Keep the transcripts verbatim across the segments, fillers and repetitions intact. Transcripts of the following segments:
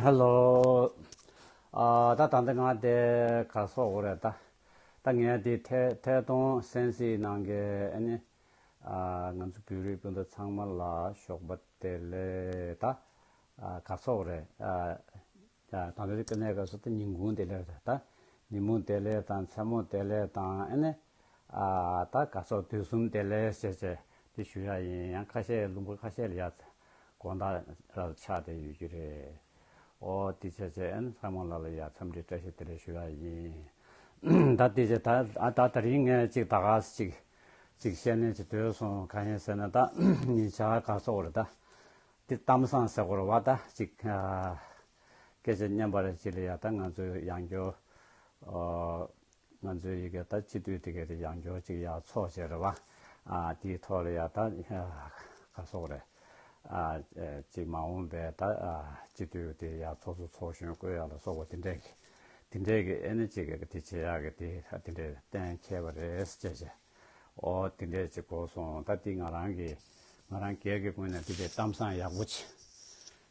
ཧེ་ལོ། ཨ་ད་ད་ལྟ་ང་དེ་ག་སོག་རེད་ད། ད་ངས་དེ་ཐད་ཐད་གཏོང་གསན་གཟིགས་གནང་མཁན་ཨ་ནི་ཨ་ང་ཚོ་བོད་རིགས་སྤུན་ཟླ་ཚང་མ་ལ་ཞོགས་པ་བདེ་ལེགས་ད། ཨ་ག་སོག་རེད། ཨ་ད་ད་ལྟ་གནས་སྐབས་སུ་ད་ཉིན་གུང་བདེ་ལེགས་རེད་ད། ཉིན་མོ་བདེ་ལེགས་དང་མཚན་མོ་བདེ་ལེགས་དང་ཨ་ནི། ཨ་ད་ག་སོག་དུས་གསུམ་བདེ་ལེགས་ཞེས་བྱས་དེ་ཞུ་ཡ་ཡིན། ཡང་ཁ་ཤས་ལུང་པ་ཁ་ཤས་ལ་ཡ་དགོང་དག་ར་ཆགས་བསྡད་ཡོད་ཀྱི་རེད། ཨོ་དེ་བྱས་བྱས་ཨ་ནི་ཚང་མ་ལ་ལ་ཡ་འཚམས་འདྲི་བཀྲ་ཤིས་བདེ་ལེགས་ཞུ་ཡ་ཡིན། ད་དེ་བྱས་ད་ཨ་ད་དེ་རིང་ངས་ཅིག་ད་ག་ཅིག་ཅིག་བཤད་ནས་ཅིག་སྡོད་སོང་། གང་ཡིན་ཟེར་ན་ད་ཉེ་ཆར་ག་སོག་རེད་ད། དེ་གཏམ་བཟང་ཟེར་དགོས་རེད་བ་ད་ཅིག་ཨ་སྐད་ཆ་སྙན་པ་རེ་ཅིག་ལ་ཡ་ད་ང་ཚོའི་ཡང་སྐྱོར། ཨོ། ང་ཚོའི་ཡི་གེ་ད་སྤྱི་འཐུས་དེ་གའི་དེ་ཡང་སྐྱོར་ཅིག་ཡར་ཚོགས་བྱས་རེད་བ། ཨ་དེའི་ཐོག་ལ་ཡ་ད་ག་སོག་རེད། ཨ་ཅིག་མ་འོངས་པའི་ད་ཨ་སྤྱི་འཐུས་དེ་ཡར་ཚོགས་གཙོ་ཚོགས་གཞོན་བསྐོ་ཡ་ལ་སོགས་པ་དེ་འདྲས་ཀྱི་དེ་འདྲས་ཀྱི་ཨེ་ནི་ཅིག་གི་དེ་བྱེད་ཡག་གི་དེ་དེ་འདྲས་གཏན་འཁེལ་བ་རེད་ཅེས་བྱས། ཨོ་དེ་འདྲས་ཅིག་གོ་སོང་། ད་དེ་ང་རང་གི་ང་རང་སྒེར་གྱི་ངོས་ནས་དེ་འདྲས་གཏམ་བཟང་ཡག་པོ་ཅིག་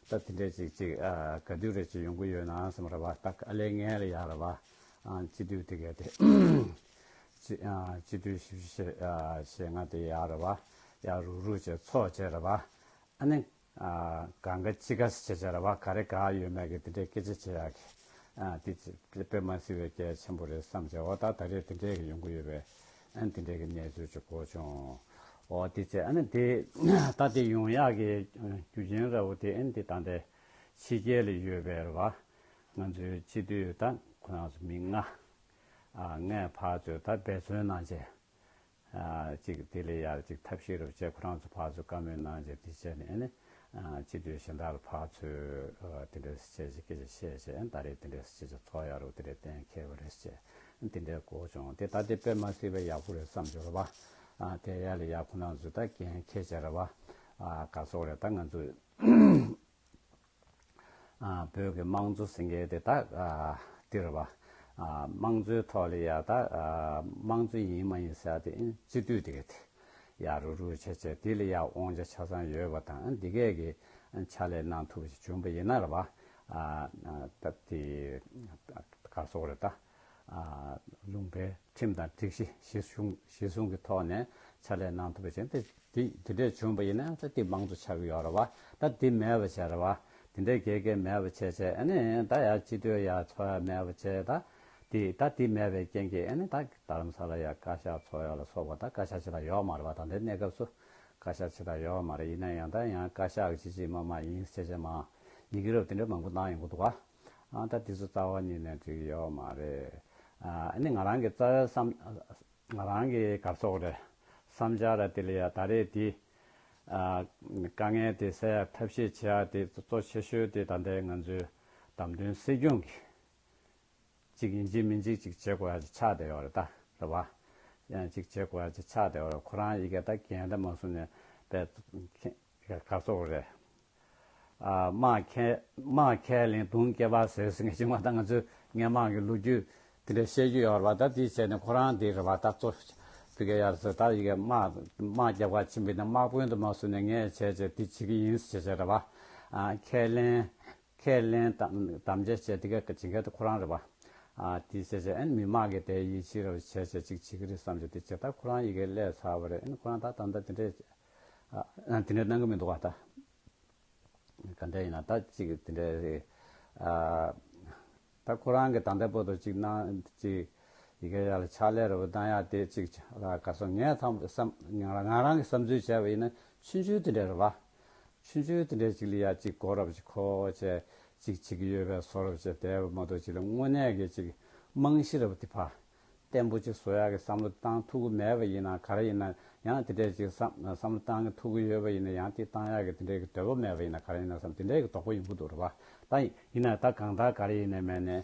ད་དེ་འདྲས་ཅིག་ཅིག་ཨ་ག་དུས་རེ་ཅིག་ཡོང་གི་ཡོད་ན་བསམ་རེད་བ། ད་ཨ་ལས་ངན་ལ་ཡག་རེད་བ། ཨ་སྤྱི་འཐུས་དེ་གས་དེ་སྤྱི་ཨ་སྤྱི་འཐུས་བཞི་བཅུ་ཞེ་ཨ་ཞེ་ལྔ་དེ་ཡག་རེད་བ། ཡག་རུག་རུག་བྱས་ཚོགས་བྱས་རེད་བ། ཨ་ནི་ཨ་གང་ག་ཅི་ག་སེ་བྱས་བྱས་རེད་བ། ག་རེ་ག་ཡོད་མེད་ཀྱི་དེ་འདྲའི་སྐད་ཆ་བྱེད་ཡག་གི་ཨ་དེ་དཔེ་མ་སྲིད་པའི་གལ་ཆེན་པོ་རེད་བསམ་བྱས། འོ་ད་ད་རེས་དེ་འདྲའི་གི་ཡོང་གི་ཡོད་པས། ཨ་ནི་དེ་འདྲའི་གི་གནས་ཚུལ་ཅིག་གོ་བྱུང་། འོ་དེ་བྱས་ཨ་ནི་དེ་ད་དེ་ཡོང་ཡག་གི་རྒྱུ་རྐྱེན་འདྲ་བོ་དེ་ཨ་ནི་དེ་ད་ལྟའི་ཕྱི་རྒྱལ་ལ་ཡོད་པའི་རེད་བ། ང་ཚོའི་སྤྱི་འཐུས་ད་ཁོ་རང་ཚོ་མི་ལྔ་ཨ་ལྔས་ཕར་ཚུར་ད་འབད་བརྩོན་གནང་བྱས། ཨ་གཅིག་དེ་ལས་ཡར་གཅིག་ཐབས་ཤེས་རུ་བྱས་ཁོ་རང་ཚོ་ཕར་ཚུར་བཀའ་མོལ་གནང་བྱས་དེ་བྱས་ནས་ཨ་ནི་ཨ་སྤྱི་འཐུས་གཞན་དག་ལ་ཕར་ཚུར་ཨ་དེ་འདྲས་བྱས་བྱས་སྐད་ཆ་བཤད་བྱས་ཨ་ནི་ད་རེས་དེ་འདྲས་བྱས་བྱས་ཚོགས་ཡག་རུ་དེ་འདྲས་གཏན་འཁེལ་བ་རེད་བྱས་ཨ་ནི་དེ་འདྲས་གོ་བྱུང་། དེ་ད་དེ་དཔེ་མ་སྲིད་པའི་ཡག་པོ་རེད་བསམ་བྱུང་རེད་བ། ཨ་དེ་ཡར་ལ་ཡར་ཁོ་རང་ཚོ་ད་འགན་འཁྱེར་བྱས་རེད་བ། ཨ་ག་སོག་རེད་ད་ང་ཚོས། ཨ་བོད་ཀྱི་དམངས་གཙོ་ཟེར་མཁན་དེ་ད་ཨ་འདི་རེད་བ། ཨ་དམངས་གཙོའི་ཐོག་ལ་ཡ་ད་ཨ་དམངས་གཙོ་ཡིན་མ་ཡིན་ཟེར་ཡ་དེ་སྤྱི་འཐུས་དེ་ག་དེ་ཡ་རུག་རུག་བྱས་བྱས་དེ་ལ་ཡ་དབང་ཆ་ཆ་ཚང་ཡོད་པ་དང་འདི་གས་ཀྱི་ཕྱག་ལས་གནང་ཐུབ་པ་ཞིག་བྱུང་པ་ཡིན་ན་རེད་བ། ཨ་ད་དེ་ག་སོག་རེད་ད། ཨ་ལུང་པའི་ཁྲིམས་དང་སྒྲིག་གཞི་གཞི་བཟུང་གཞི་བཟུང་གི་ཐོག་ནས་ཕྱག་ལས་གནང་ཐུབ་པ་བྱས་ཏེ་དེ་དེ་འདྲས་བྱུང་བ་ཡིན་ན་ད་དེ་དམངས་གཙོ་ཆགས་ཀྱི་ཡོད་རེད་བ། ད་དེ་མེད་པ་བྱས་རེད་བ། དེ་འདྲས་གས་གས་མེད་པ་བྱས་བྱས་ཨ་ནི་ད་ཡར་སྤྱི་འཐུས་ཡར་ཚོགས་ཡ་མེད་པ་བྱས་ད་དེ་ད་དེ་མེད་པའི་རྐྱེན་གྱིས་ཨ་ནི་ད་རྡ་རམ་ས་ལ་ཡར་བཀའ་ཤག་ཚོགས་ཡ་ལ་སོགས་པ་ད་བཀའ་ཤག་ཅིག་ད་ཡོད་མ་རེད་བ། ད་ལྟའི་གནས་སྐབས་སུ་བཀའ་ཤག་ཅིག་ད་ཡོད་མ་རེད། ཡིན་ན་ཡང་ད་ཡང་བཀའ་ཤག་གི་ཅི་ཅི་མ་མ་ཡིན་ཟེར་བྱས་མ་ཡི་གེ་རབ་དེ་འདྲས་མང་པོ་གནང་ཡོང་གི་འདུག་བ། ཨ་ད་དེ་ཚོ་རྩ་བ་ཉིད་ནས་འགྲིག་གི་ཡོད་མ་རེད། ཨ་ནི་ང་རང་གི་རྩ་བའི་བསམ་ང་རང་གི་ག་རེ་ཟེར་དགོས་རེད། བསམ་འཆར་ར་དེ་ལ་ཡ་ད་རེས་དེ་ཨ་དཀའ་ངལ་དེ་སེལ་ཡ་ཐབས་ཤེས་བྱེད་ཡ་དེ་གཙོ་ཆེ་ཤོས་དེ་ད་ལྟའི་ང་ཚོའི་བདམས་ཐོན་སྲིད་སྐྱོང་གི་གཅིག་ཡིན་གཅིག་མིན་གཅིག་ཅིག་བྱེད་དགོས་ཡ་ཅིག་ཆགས་བསྡད་ཡོད་རེད་ད་རེད་བ། ཡང་གཅིག་བྱེད་དགོས་ཡ་ཅིག་ཆགས་བསྡད་ཡོད་རེད། ཁོ་རང་ཡི་གེ་ད་འགན་ད་མ་བཟུང་ནས་པས་ག་རེ་ཟེར་དགོས་རེད། ཨ་དམག་ཁས་དམག་ཁས་ལེན་མདུང་སྐེད་པར་ཟེར་ཟེར་མཁན་ཅིག་མ་གཏོགས་ང་ཚོས་སྔོན་མ་གི་ལོ་རྒྱུས་དེ་འདྲ་བཤད་རྒྱུ་ཡོད་རེད་བ། ད་དེ་བྱས་ནས་ཁོ་རང་དེ་རེད་བ། ད་གཙོ་བི་ག་ཡར་ཟེར་ད་ཡི་གེ་དམག་དམག་རྒྱབ་ཁ་ཕྱིན་པ་ཡིན་ན་དམག་དཔོན་དུ་མ་བཟུང་ནས་ངས་བྱས་བྱས་དེ་བྱེད་ཀྱི་ཡིན་ཟེར་བྱས་རེད་བ། ཨ་ཁས་ལེན་ཁས་ལེན་དམ་དམ་བཅའ་བྱས་དེ་ག་བྱེད་མཁན་དེ་ཁོ་རང་རེད་བ། ཨ་དེ་བྱས་བྱས་ཨ་ནི་མི་དམངས་ཀྱི་དེ་ཡིད་ཆེས་རེད་བྱས་བྱས་ཅིག་བྱེད་ཀྱི་རེད་བསམ་བྱས་དེ་བྱས། ད་ཁོ་རང་ཡི་གེ་སླེབས་ཚར་བ་རེད། ཨ་ནི་ཁོ་རང་ད་ད་ལྟ་དེ་འདྲས་ཨ་དེ་འདྲས་གནང་གི་མི་འདུག་བ་ད། ག་འདྲ་ཡིན་ན་ད་ཅིག་དེ་འདྲ་རེད། ཨ་ད་ཁོ་རང་གི་ད་ལྟ་བར་དུ་ཅིག་གནང་ཅིག་ཡི་གེ་ཡར་ལ་ཕྱག་ལས་རེ་བ་གནང་ཡ་དེ་ཅིག་ལ་ག་སོ་ངས་ཐམ་བསམ་ང་རང་ང་རང་གི་བསམ་ཚུལ་བྱས་པ་ཡིན་ན་ཆུང་ཆུང་དེ་འདྲ་རེད་བ། ཆུང་ཆུང་དེ་འདྲ་ཅིག་ལ་ཡ་ཅིག་གོ་རབས་ཅིག་གོ་བྱས་ཅིག་བྱེད་ཀྱི་ཡོད་པའི་བཟོ་འདྲ་བྱས་བསྡད་པ་མ་གཏོགས་ཅིག་ལ་དངོས་གནས་ཀྱི་ཅིག་རྨང་གཞི་རེད་བ་དེ་ཕར། བརྟན་པོ་ཅིག་བཟོ་ཡག་གི་བསམ་བློ་བཏང་ཐུབ་ཀྱི་མེད་པ་ཡིན་ན་ག་རེ་ཡིན་ན་ཡང་དེ་འདྲས་ཅིག་བསམ་བསམ་བློ་བཏང་ཐུབ་ཀྱི་ཡོད་པ་ཡིན་ན་ཡང་དེ་བཏང་ཡག་གི་དེ་འདྲས་ཀྱི་འདོད་པ་མེད་པ་ཡིན་ན་ག་རེ་ཡིན་ན་བསམ་དེ་འདྲས་ཀྱི་དོགས་པ་ཡོང་གི་འདུག་རེད་བ། ད་ཡིན་ན་ད་གང་ལྟར་ག་རེ་ཡིན་ནའི་མེད་ནའི་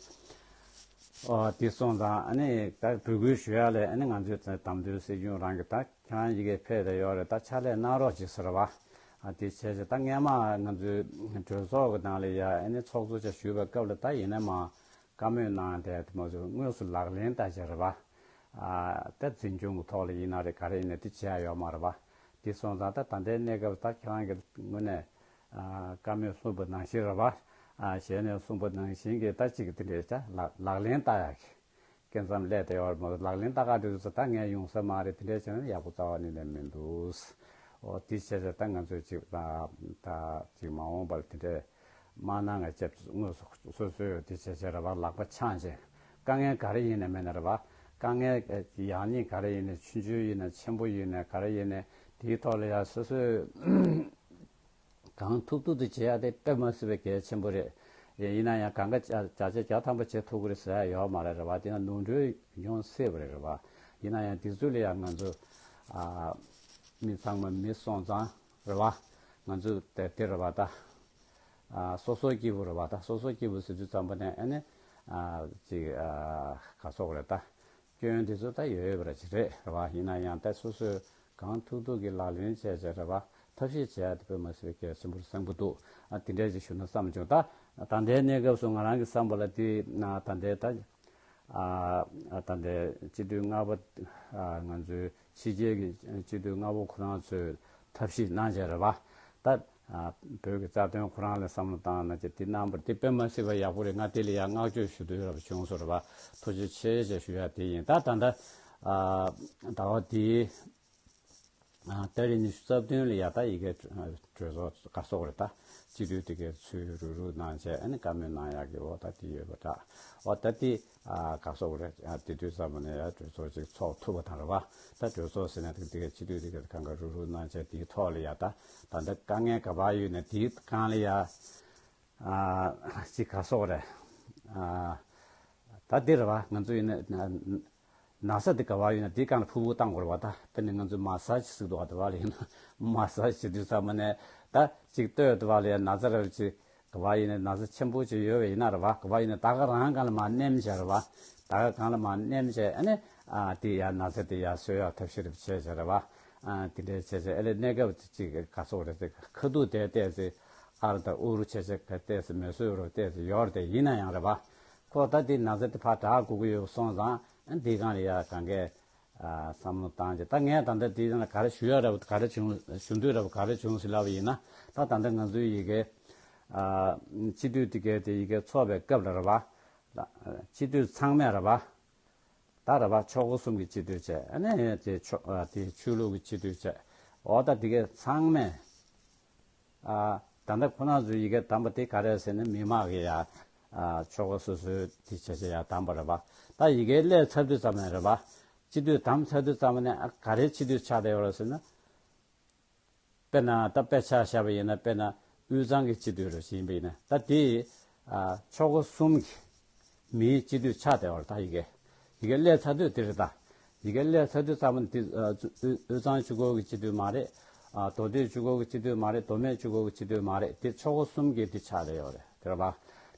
ཨོ་དེ་སོང་ཙང་ཨ་ནི་ད་འབོད་སྐུལ་ཞུ་ཡག་ལས་ཨ་ནི་ང་ཚོའི་བདམས་ཐོན་སྲིད་སྐྱོང་རང་གི་ད་ཁྱེད་རང་ཡི་གེ་ཕེབས་བསྡད་ཡོད་རེད། ད་ཕྱག་ལས་གནང་རོགས་གྱིས་ཟེར་བ། ཨ་དེ་བྱས་ཙང་ད་སྔན་མ་ང་ཚོའི་གྲོས་ཚོགས་ཀྱི་ནང་ལ་ཡ་ཨ་ནི་ཚོགས་གཙོ་ཆ་ཞུས་པའི་སྐབས་ལ་ད་ཡིན་ནའི་མ། བཀའ་མོལ་གནང་དེ་དེ་མ་ཟད་དངོས་སུ་ལག་ལེན་བསྟར་བྱས་རེད་བ། ཨ་ད་འཛིན་སྐྱོང་གི་ཐོག་ལ་ཡིན་ན་རེད་ག་རེ་ཡིན་ན་དེ་བྱས་ཡ་ཡོད་མ་རེད་བ། དེ་སོང་ཙང་ད་ད་ལྟའི་གནས་སྐབས་ད་ཁྱེད་རང་གི་ངོས་ནས་ཨ་བཀའ་མོལ་གསུངས་པ་ནང་བཞིན་རེད་བ། ཨ་ཞལ་ནས་གསུངས་པ་ནང་བཞིན་གྱི་ད་ཅིག་དེ་འདྲའི་ད་ལག་ལག་ལེན་བསྟར་ཡག་གི་སྐབས་མཚམས་སླེབས་བསྡད་ཡོད་རེད་མ་གཏོགས། ལག་ལེན་བསྟར་ག་དུས་ཚོད་ད་ངས་ཡོང་ས་མ་རེད། དེ་འདྲས་བྱས་ན་ཡག་པོ་རྩ་བ་ནས་ནས་མི་འདུག། ཨོ་དེ་བྱས་བྱས་ད་ང་ཚོས་ཅིག་ད་ད་ཅིག་མ་འོངས་པར་དེ་འདྲས་མ་གནང་ང་ཅེས་དངོས་སུ་སོ་སོས་དེ་བྱས་བྱས་རེད་བ། ལག་པ་འཆང་བྱས་དཀའ་ངལ་ག་རེ་ཡིན་ནའི་མེད་ནའི་རེད་བ། དཀའ་ངལ་ཡག་ཉེས་ག་རེ་ཡིན་ནའི་ཆུང་ཆུང་ཡིན་ནའི་ཆེན་པོ་ཡིན་ནའི་ག་རེ་ཡིན་ནའི་དེའི་ཐོག་ལ་ཡང་སོ་སོས་གང་ཐུབ་ཐུབ་ཏུ་བྱེད་ཡ་དེ་དཔེ་མ་སྲིད་པའི་གལ་ཆེན་པོ་རེད། ཡིན་ན་ཡང་གང་ག་བརྒྱ་ཆ་བརྒྱ་ཐམ་པ་བྱེད་ཐུབ་ཀྱི་རེད་ཟེར་ཡ་ཡོད་མ་རེད་རེད་བ། དེ་ཡང་ནོར་འཁྲུལ་ཡོང་སྲིད་པ་རེད་རེད་བ། ཡིན་ན་ཡང་དེ་ཚོ་ལ་ཡང་ང་ཚོ་ཨ་མི་ཚང་མ་མི་སོང་ཙང་རེད་བ། ང་ཚོ་དེ་དེ་རེད་བ་ད། ཨ་སོ་སོ་སྐྱིད་པོ་རེད་བ་ད། སོ་སོ་སྐྱིད་པོ་ཟེར་དུས་ཙམ་པ་ནས་ཨ་ནི་ཨ་ཅིག་ཨ་ག་སོག་རེད་ད། སྐྱོན་དེ་ཚོ་ད་ཡོད་ཡོད་པ་ར་ཅིག་རེད་རེད་བ། ཡིན་ན་ཡང་ད་སོ་སོས་གང་ཐུབ་ཐུབ་ཀྱི་ལག་ལེན་བྱས་བྱས་རེད་བ། ཐབས་ཤེས་བྱས་ཏེ་དཔེ་མ་སྲིད་པའི་གལ་ཆེན་པོར་བསམ་གྱི་འདུག། ཨ་དེ་འདྲས་ཅིག་ཞུ་ན་བསམ་བྱུང་ད། ད་ལྟའི་གནས་སྐབས་སུ་ང་རང་གི་བསམ་པ་ལ་དེ་ན་ད་ལྟའི་ད་ཨ་ད་ལྟའི་སྤྱི་འཐུས་ལྔ་པ་ཨ་ང་ཚོའི་ཕྱི་རྒྱལ་གྱི་སྤྱི་འཐུས་ལྔ་པོ་ཁོ་རང་ཚོས་ཐབས་ཤེས་གནང་བྱས་རེད་བ། ད་ཨ་བོད་ཀྱི་རྩ་དོན་ཁོ་རང་ལ་བསམ་བློ་བཏང་ན་ཅིག་དེ་གནང་བར་དེ་དཔེ་མ་སྲིད་པ་ཡག་པོ་རེད། ང་དེ་ལ་ཡང་བསྔགས་བརྗོད་ཞུ་འདོད་རབ་བྱུང་སོང་རེད་བ། ཐུགས་རྗེ་ཆེ་ཞེས་ཞུ་ཡ་དེ་ཡིན། ད་ད་ལྟ་ཨ་ཟླ་བ་འདིའི་ཨ་ཏ་རིག་ཉི་ཤུ་རྩ་བདུན་ལ་ཡ་ད་ཡི་གེ་གྲོས་ཚོགས་ག་སོག་རེད་ད། སྤྱི་འཐུས་དེ་གའི་ཚུལ་རུག་རུག་གནང་བྱས་ཨ་ནི་བཀའ་མོལ་གནང་ཡག་གི་འོ་ད་དེ་ཡོད་པ་འདྲ། འོ་ད་དེ་ཨ་ག་སོག་རེད། ཨ་དེ་དུས་ཙམ་པ་ནས་ཡ་གྲོས་ཚོགས་ཅིག་ཚོགས་ཐུབ་པ་དང་རེད་བ། ད་གྲོས་ཚོགས་ཟེར་ན་དེ་དེ་གའི་སྤྱི་འཐུས་དེ་གའི་གང་ག་རུག་རུག་གནང་བྱས་དེའི་ཐོག་ལ་ཡ་ད་ད་ལྟ་དཀའ་ངལ་ག་པར་ཡོད་ནས་དེའི་སྒང་ལ་ཡ་ཨ་ཅིག་ག་སོག་རེད། ཨ་ད་འདི་རེད་བ། ང་ཚོ་ཡིན་ན་ན་ཚ་འདི་ག་པར་ཡོད་ན་དེའི་སྒང་ལ་ཕུ་བོ་བཏང་དགོས་རེད་བ། ད་དཔེར་ན་ང་ཚོ་མ་སཱ་ཇི་ཟེར་འདུག་བ། དེ་བ་ལ་ཡིན་ན་མ་སཱ་ཇི་བྱེད་དུས་ཙམ་པ་ནས་ད་ཅིག་ལྟོས་དེ་བ་ལ་ཡ་ན་ཚ་རབ་ཅིག་ག་པར་ཡིན་ན་ན་ཚ་ཆེན་པོ་ཅིག་ཡོད་པ་ཡིན་ན་རེད་བ། ག་པར་ཡིན་ན་ད་ག་རང་སྒང་ལ་མར་མནན་བྱས་རེད་བ། ད་ག་སྒང་ལ་མར་མནན་བྱས་ཨ་ནི་ཨ་དེ་ཡ་ན་ཚ་དེ་ཡ་གསོ་ཡག་ཐབས་ཤེས་རེ་བྱས་བྱས་རེད་བ། ཨ་དེ་འདྲས་བྱས་བྱས་ཨ་ལས་གནས་སྐབས་ཅིག་ག་སོག་རེད་དེ་ཁ་ཐུག་དེ་བལྟས་ཚེ་ཨར་དང་ཨུ་རུ་བྱས་བྱས་ག་བལྟས་ཚེ་མེ་སོས་རུ་བལྟས་ཚེ་ཡོར་དེ་ཡིན་ན་ཡང་རེད་བ། ཁོ་ད་དེ་ན་ཚ་དེ་ཕར་དྲག་དགོས་ཀྱི་ཡོད་སོང་ཙང་ཨ་འདི་སྒང་ལ་ཡ་གང་གས་ཨ་བསམ་བློ་བཏང་རྗེས་ད་ངས་ད་ལྟ་དེའི་ནང་ལ་ག་རེ་ཞུ་ཡ་རབ་ག་རེ་བྱུང་ཞུ་འདོད་རབ་ག་རེ་བྱུང་ཟེར་ལབ་པ་ཡིན་ན། ད་ད་ལྟ་ང་ཚོའི་ཡི་གེ་ཨ་སྤྱི་འཐུས་དེ་གའི་དེ་ཡི་གེ་ཚོགས་པའི་སྐབས་ལ་རེད་བ། སྤྱི་འཐུས་ཚང་མས་རེད་བ། ད་རེད་བ། ཆོལ་ཁ་གསུམ་གྱི་སྤྱི་འཐུས་བྱས་ཨ་ནི་དེ་ཆོ་ཨ་དེ་ཆོས་ལུགས་ཀྱི་སྤྱི་འཐུས་བྱས། འོ་ད་དེ་གའི་ཚང་མས་ཨ་ད་ལྟ་ཁོ་རང་ཚོའི་ཡི་གེ་བདམས་པ་དེ་ག་རེ་ཟེར་ན་མི་མང་གི་ཡ་ཨ་ཆོལ་ཁ་སོ་སོའི་དེ་བྱས་བྱས་ཡ་བདམས་པ་རེད་བ། ད་ཡི་གེ་སླེབས་ཚར་དུས་ཙམ་ནས་རེད་བ། སྤྱི་འཐུས་བདམས་ཚར་དུས་ཙམ་ནས་ཨ་ག་རེའི་སྤྱི་འཐུས་ཆགས་བསྡད་ཡོད་རེད་ཟེར་ན། དཔེར་ན་ད་དཔེ་ཆ་བཞག་པ་ཡིན་ན་དཔེར་ན་དབུས་གཙང་གི་སྤྱི་འཐུས་རུ་ཞིག་ཡིན་པ་ཡིན་ན་ད་དེ་ཨ་ཆོལ་ཁ་གསུམ་གྱི་མིའི་སྤྱི་འཐུས་ཆགས་བསྡད་པ་རེད། ད་ཡི་གེ་ཡི་གེ་སླེབས་ཚར་དུས་དེ་རེད། ད་ཡི་གེ་སླེབས་ཚར་དུས་ཙམ་པ་འདི་ཨ་དབུས་གཙང་གཅིག་པོ་གི་སྤྱི་འཐུས་མ་རེད། ཨ་མདོ་སྟོད་གཅིག་པོ་གི་སྤྱི་འཐུས་མ་རེད། མདོ་སྨད་གཅིག་པོ་གི་སྤྱི་འཐུས་མ་རེད། དེ་ཆོལ་ཁ་གསུམ་གྱི་དེ་ཆགས་བསྡད་ཡོད་རེད། དེ་རེད་པ།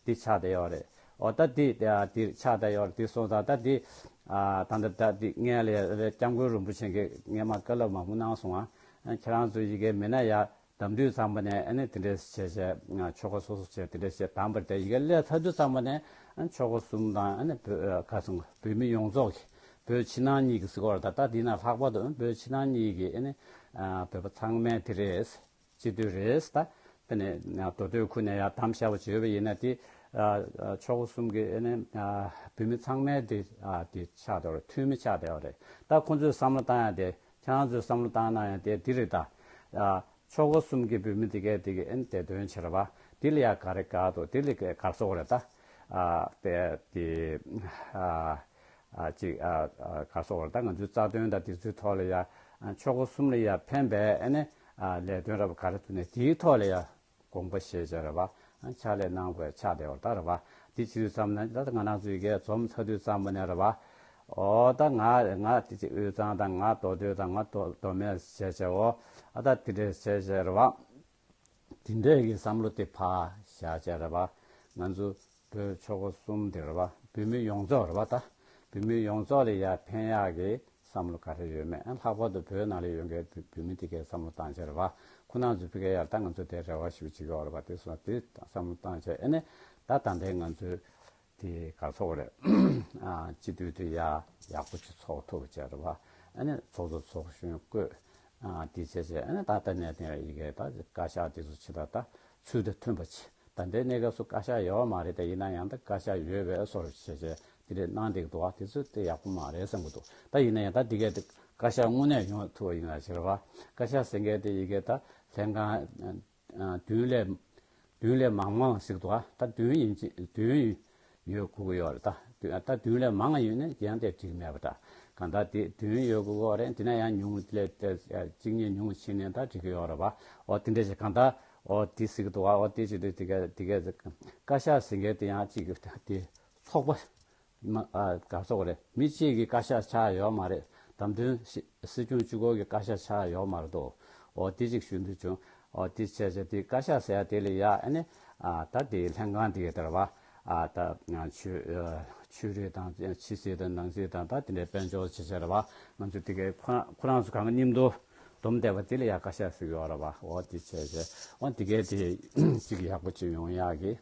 དེ་ཆགས་བསྡད་ཡོད་རེད། འོ་ད་དེ་དེ་ཆགས་བསྡད་ཡོད་རེད། དེ་སོང་ཙང་ད་དེ་ཨ་ད་ད་ད་དེ་སྔོན་ལ་སྐྱབས་མགོན་རིན་པོ་ཆེ་གིས་སྔོན་མ་བཀའ་སློབ་མང་པོ་གནང་སོང་ཨ། ཁྱེད་རང་ཚོ་ཡི་གེ་མེད་ན་ཡ་བདམས་དུས་ཙམ་པ་ནས་ཨ་ནི་དེ་འདྲས་བྱས་བྱས་ཆོལ་ཁ་སོ་སོ་བྱས་དེ་འདྲས་བྱས་བདམས་པ་རེད། ཡི་གེ་སླེབས་ཚར་དུས་ཙམ་པ་ནས་ཨ་ནི་ཆོལ་ཁ་གསུམ་དང་ཨ་ནི་བོད་ཁ་སང་བོད་མི་ཡོངས་རྫོགས་ཀྱི་བོད་ཕྱི་ནང་གཉིས་ཀྱི་ཟེར་གྱི་ཡོད་རེད། ད་ད་དེ་ན་ལྷག་པར་དུ་བོད་ཕྱི་ནང་གཉིས་ཀྱི་ཨ་ནི་བོད་པ་ཚང་མས་དེ་རེད། སྤྱི་འཐུས་རེད། ད་དེ་ནས་མདོ་སྟོད་ཁུལ་ནས་ཡར་བདམས་བཞག་པ་བྱས་པ་ཡིན་ན་དེ་ཨ་ཨ་ཆོལ་ཁ་གསུམ་གྱི་ཨ་ནི་ཨ་བོད་མི་ཚང་མས་དེ་ཨ་དེ་ཆགས་བསྡད་ཡོད་རེད། འཐུས་མི་ཆགས་བསྡད་ཡོད་རེད། ད་ཁོང་ཚོས་བསམ་བློ་བཏང་ཡ་དེ་ཁྱེད་རང་ཚོས་བསམ་བློ་བཏང་ན་ཡང་དེ་འདི་རེད། ད་ཨ་ཆོལ་ཁ་གསུམ་གྱི་བོད་མི་དེ་གས་དེ་གི་ཨ་ནི་བདེ་དོན་ཆེ་རེད་པ། དེ་ལ་ཡ་ག་རེ་དགའ་འདུག་དེ་ལ་ག་རེ་བཟོ་དགོས་རེད། ད་ཨ་དེ་དེ་ཨ། ཨ་ཅིག་ཨ་ཨ་ག་སོགས་རེད། ད་ང་ཚོའི་རྩ་དོན་དང་དེ་ཚོའི་ཐོག་ལ་ཡ་ཨ་ཆོལ་ཁ་གསུམ་ལ་ཡ་ཕན་པའི་ཨ་ནི་ཨ་ལས་དོན་རབ་ག་རེ་ཐུག་ནས་དེའི་ཐོག་ལ་ཡ་དགོངས་པ་བཞེས་བྱས་རེད་པ། ཨ་ཕྱག་ལས་གནང་དགོས་ཆགས་བསྡད་པ་རེད་ད། རེད་པ། དེ་བྱེད་དུས་ཙམ་ན་ད་ང་རང་ཚོའི་གས་འཛོམས་ཚར་དུས་ཙམ་པ་ནས་རེད་པ། ཨོ་ད་ང་ང་དེ་ཅིག་དབུས་གཙང་དང་ང་མདོ་སྟོད་དང་ང་མདོ་མདོ་སྨད་བྱས་བྱས་འོ་ཨ་ད་དེ་འདྲས་བྱས་བྱས་རེད་པ། དེ་འདྲས་ཀྱི་བསམ་བློ་དེ་ཕར་བཞག་བྱས་རེད་པ། ང་ཚོ་བོད་ཆོལ་ཁ་གསུམ་དེ་རེད་པ། བོད་མི་ཡོངས་རྫོགས་རེད་པ། ད་བོད་མི་ཡོངས་རྫོགས་ལ་ཡ་ཕན་ཡག་གི་བསམ་བློ་ག་རེ་ཡོད་མེད། ཨ་ལྷག་པར་དུ་བོད་ནང་ལ་ཡོད་མཁན་བོད་བོད་མི་དེ་གའི་བསམ་བློ་བཏང་བྱས་རེད་པ། ཁོ་རང་ཚོ་ཕ་གིར་ཡར་ད་ང་ཚོ་དེ་རེ་བ་ཞུ་བྱེད་ཀྱི་ཡོད་རེད་པ། དེ་སོང་དེ་བསམ་བློ་བཏང་བྱས་ཨ་ནི་ད་ད་ལྟའི་ང་ཚོའི་དེ་ག་སོགས་རེད། ཨ་སྤྱི་འཐུས་དེ་ཡ་ཡག་པོ་ཅིག་ཚོགས་ཐུབ་པ་བྱས་རེད་པ། ཨ་ནི་ཚོགས་གཙོ་ཚོགས་གཞོན་བསྐོས། ཨ་དེ་བྱས་བྱས་ཨ་ནི་ད་ལྟ་ནས་དེ་ཡི་གེ་ད་བཀའ་ཤག་དེ་ཚོ་ཆེ་ད་ད་ཚུལ་དང་མཐུན་པ་ཅིག་ ད་ལྟའི་གནས་སྐབས་སུ་བཀའ་ཤག་ཡོད་མ་རེད། ད་ཡིན་ན་ཡང་ད་བཀའ་ཤག་ཡོད་པའི་བཟོ་འདྲ་བྱས་བྱས་དེ་འདྲས་གནང་བསྡད་ཀྱི་འདུག་བ། དེ་ཚོ་དེ་ཡག་པོ་མ་རེད་བསམ་གྱི་འདུག་ད་ཡིན་ན་ཡང་ད་འདི་གས་དེ་བཀའ་ཤག་དངོས་གནས་ཡོང་ཐུབ་པ་ཡིན་ན་ཟེར་བ། བཀའ་ཤག་ཟེར་མཁན་དེ་ཡི་གེ་ད་ལྷན་ཁང་བདུན་ལས་བདུན་ལས་མང་མང་ཟེར་གྱི་འདུག་བ། ད་བདུན་ཡིན་གཅིག་བདུན་ཡོད་དགོས་ཀྱི་ཡོད་རེད། ད་བདུན་ད་བདུན་ལས་མང་ཡོད་ན་ཡང་དེ་འགྲིག་མེད་པ་འདྲ། གང་ལྟར་དེ་བདུན་ཡོད་དགོས་ཀྱི་རེད། དེ་ན་ཡང་ཉུང་དེ་ལས་གཅིག་གཉིས་ཉུང་ཕྱིན་ནས་ད་འགྲིག་གི་ཡོད་རེད་བ། འོ་དེ་འདྲ་ཞིག་གང་ལྟར་འོ་དེ་ཟེར་གྱི་འདུག་བ། འོ་དེ་བྱེད་དུས་དེ་ག་དེ་ག་བཀའ་ཤག་ཟེར་མཁན་དེ་ཡང་གཅིག་གི་དེ་ཚོགས་པ་མ་ཨ་ག་ཚོགས་རེད། མི་གཅིག་གི་བཀའ་ཤག་ཆགས་ཡོད་མ་རེད། བདམས་ཐོན་སྲིད་སྲིད་སྐྱོང་གཅིག་པོ་གི་བཀའ་ཤག་ཆགས་ཡོད་མ་རེད་དོ། འོ་དེ་གཅིག་ཞུ་འདོད་བྱུང་། འོ་དེ་བྱས་བྱས་དེ་བཀའ་ཤག་ཟེར་ཡ་དེ་ལ་ཡ་ཨ་ནི་ཨ་ད་དེ་ལྷན་ཁང་དེ་ག་དེ་རེད་བ། ཨ་ད་ཆོས་ཆོས་རིག་དང་ཕྱི་སྲིད་དང་ནང་སྲིད་དང་ད་དེ་འདྲའི་དཔལ་འབྱོར་བྱེད་བྱས་རེད་བ། ང་ཚོ་དེ་གའི་ཁོ་རང་ཁོ་རང་ཚོ་གང་ག་མཉམ་དུ་བསྡོམས་བསྡད་པ་དེ་ལ་ཡ་བཀའ་ཤག་ཟེར་གྱི་ཡོད་རེད་བ། འོ་དེ་བྱས་བྱས་འོ་དེ་གའི་དེ་གཅིག་ཡག་པོ་ཅིག་ཡོང་ཡག་གི།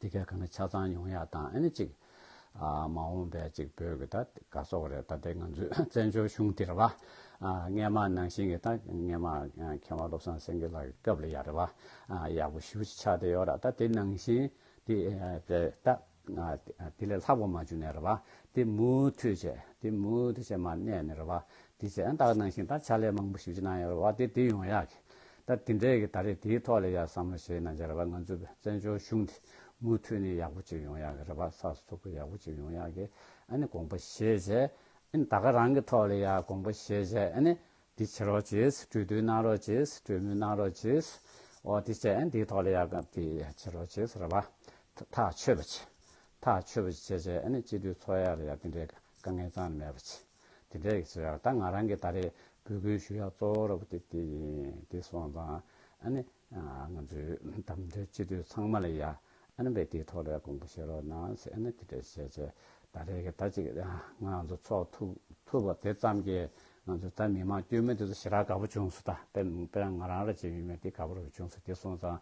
དེ་གའི་གང་ག་ཆ་ཚང་ཡོང་ཡག་དང་ཨ་ནི་གཅིག་ཨ་མ་འོངས་པའི་གཅིག་བོད་ཀྱི་ད་ག་སོགས་རེད། ད་ལྟའི་ང་ཚོའི་བཙན་བྱོལ་གཞུང་དེ་རེད་བ། ཨ་སྔས་མ་ནང་བཞིན་གྱི་ད་སྔས་མ་མཁས་དབང་བློ་བཟང་སེང་གེ་ལགས་ཀྱི་སྐབས་ལ་ཡ་རེད་བ། ཨ་ཡག་པོ་ཞེ་པོ་ཅིག་ཆགས་བསྡད་ཡོད་རེད། ད་དེ་ནང་བཞིན་དེ་ཨ་དེ་ད་ཨ་དེ་ལས་ལྷག་པ་མ་བྱུང་ནས་རེད་བ། དེ་མུ་མཐུད་བྱས་དེ་མུ་མཐུད་བྱས་མར་གནས་ནས་རེད་བ། དེ་བྱས་ཨ་ད་ག་ནང་བཞིན་ད་ཕྱག་ལས་མང་པོ་ཞེ་པོ་ཅིག་གནང་ཡོད་རེད་བ། དེ་དེ་ཡོང་ཡག་གི། ད་དེ་འདྲའི་གི་ད་རེས་དེའི་ཐོག་ལ་ཡ་བསམ་བློ་བྱས་ན་བྱས་རེད་བ། ང་ཚོའི་བཙན་བྱོལ་གཞུང་དེ་མུ་མཐུད་ནས་ཡག་པོ་ཅིག་ཡོང་ཡག་གི་རེད་བ། སྲ་སྲུང་པོ་ཡག་པོ་ཅིག་ཡོང་ཡག་གི་ཨ་ནི་དགོངས་པ་བཞེས་བྱས། ཨ་ནི་ད་ག་རང་གི་ཐོག་ལ་ཡ་དགོངས་པ་བཞེས་བྱས། ཨ་ནི་འདི་བྱེད་རོགས་བྱེད། གྲོས་བསྡུར་གནང་རོགས་བྱེད། གྲོས་མོལ་གནང་རོགས་བྱེད། འོ་དེ་བྱས་ཨ་ནི་དེའི་ཐོག་ལ་ཡ་ག་དེ་བྱེད་རོགས་བྱེད་ཟེར་བ། ཐག་ཆོད་པ་བྱེད། ཐག་ཆོད་པ་བྱེད་བྱས་ཨ་ནི་སྤྱི་འཐུས་ཚོགས་ཡག་ལ་ཡ་དེ་འདྲའི་དཀའ་ངལ་རྩ་ནས་མེད་པ་བྱེད། དེ་འདྲའི་ཟེར་ཡག་ད་ང་རང་གི་ད་རེས་འབོད་སྐུལ་ཞུ་ཡག་གཙོ་བོ་ར་བ་དེ་དེ་ཡིན། དེ་སོང་ཙང་ཨ་ནི་ང་ཚོའི་བདམས་ཐོན་སྤྱི་འཐུས་ཚང་མ་ལ་ཡ་ཨ་ནི་བས་དེའི་ཐོག་ལ་དགོངས་པ་བཞེས་རོགས་གནང་ཟེར། ཨ་ནི་དེ་འདྲ་བྱས་བྱས་ད་རེས་ཀྱི་ད་ཅིག་ང་ཚོ་ཚོགས་ཐུབ་ཐུབ་པ་དེ་ཙམ་གྱིས་ང་ཚོ་ད་མི་མང་དཀྱུས་མ་དེ་ཚོ་ཞེ་དྲག་དགའ་པོ་བྱུང་སོང་། ད་དཔེ་དཔེར་ན་ང་རང་ར་བྱེད་མི་མེད་དེ་དགའ་པོ་ར་བྱུང་སོང་། དེ་སོང་ཙང་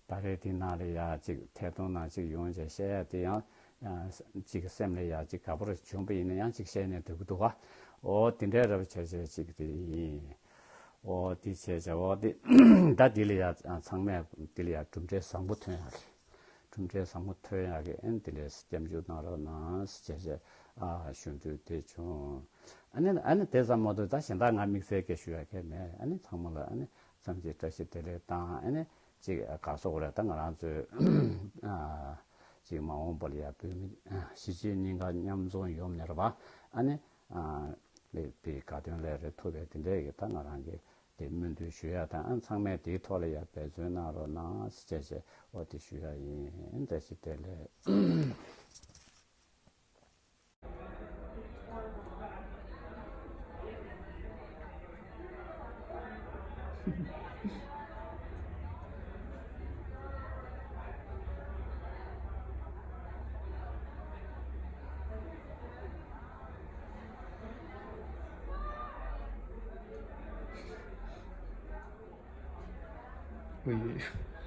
ད་རེས་དེ་ནང་ལ་ཡ་ཅིག་ཐད་གཏོང་ནང་ཅིག་ཡོང་བྱས་བཤད་ཡ་དེ་ཡང་ཅིག་སེམས་ལ་ཡ་ཅིག་དགའ་པོ་ར་བྱུང་པ་ཡིན་ན་ཡང་ཅིག་བཤད་ནས་འགྲོ་གི་འདུག་ག་འོ་དེ་འདྲའི་ར་བ་བྱས་བྱས་ཅིག་དེ་ཡིན། འོ་དེ་བྱས་བྱས་འོ་དེ་ད་དེ་ལ་ཡ་ཚང་མས་དེ་ལ་ཡ་གྲུབ་འབྲས་བཟང་པོ་ཐོན་ཡག་གི། གྲུབ་འབྲས་བཟང་པོ་ཐོན་ཡག་གི་ཨ་ནི་དེ་ལས་སྐྱབས་འཇུག་གནང་རོགས་གནང་ཟེར་བྱས་བྱས་ཨ་ཞུ་འདོད་དེ་བྱུང་། ཨ་ནི་ཨ་ནི་དེ་ཙམ་མ་གཏོགས་ད་གཞན་དག་ང་དམིགས་བསལ་གྱི་ཞུ་ཡག་གི་མེད། ཨ་ནི་ཚང་མ་ལ་ཨ་ནི་འཚམས་ཀྱི་བཀྲ་ཤིས་བདེ་ལེགས་དང་ཨ་ནི་ཅིག་ག་སོགས་རེད། ད་ང་རང་ཚོའི་ཨ་ཅིག་མ་འོངས་པ་ལ་ཡ་བོད་མི་གཞིས་བྱེས་གཉིས་ཀ་མཉམ་འཛོམས་ཡོང་ནས་རེད་པ། ཨ་ནི་ཨ་དེ་དགའ་སྟོན་ལས་རེ་ཐུབ་པའི་དེ་འདྲའི་གི་ད་ང་རང་གི་དེ་སྨོན་འདུན་ཞུ་ཡ་དང་། ཨ་ཚང་མས་དེའི་ཐོག་ལ་ཡ་འབད་བརྩོན་གནང་རོགས་གནང་ཟེར་བྱས་བྱས་འོ་དེ་ཞུ་ཡ་ཡིན། བཀྲ་ཤིས་བདེ་ལེགས། ཨོ་ཡེ།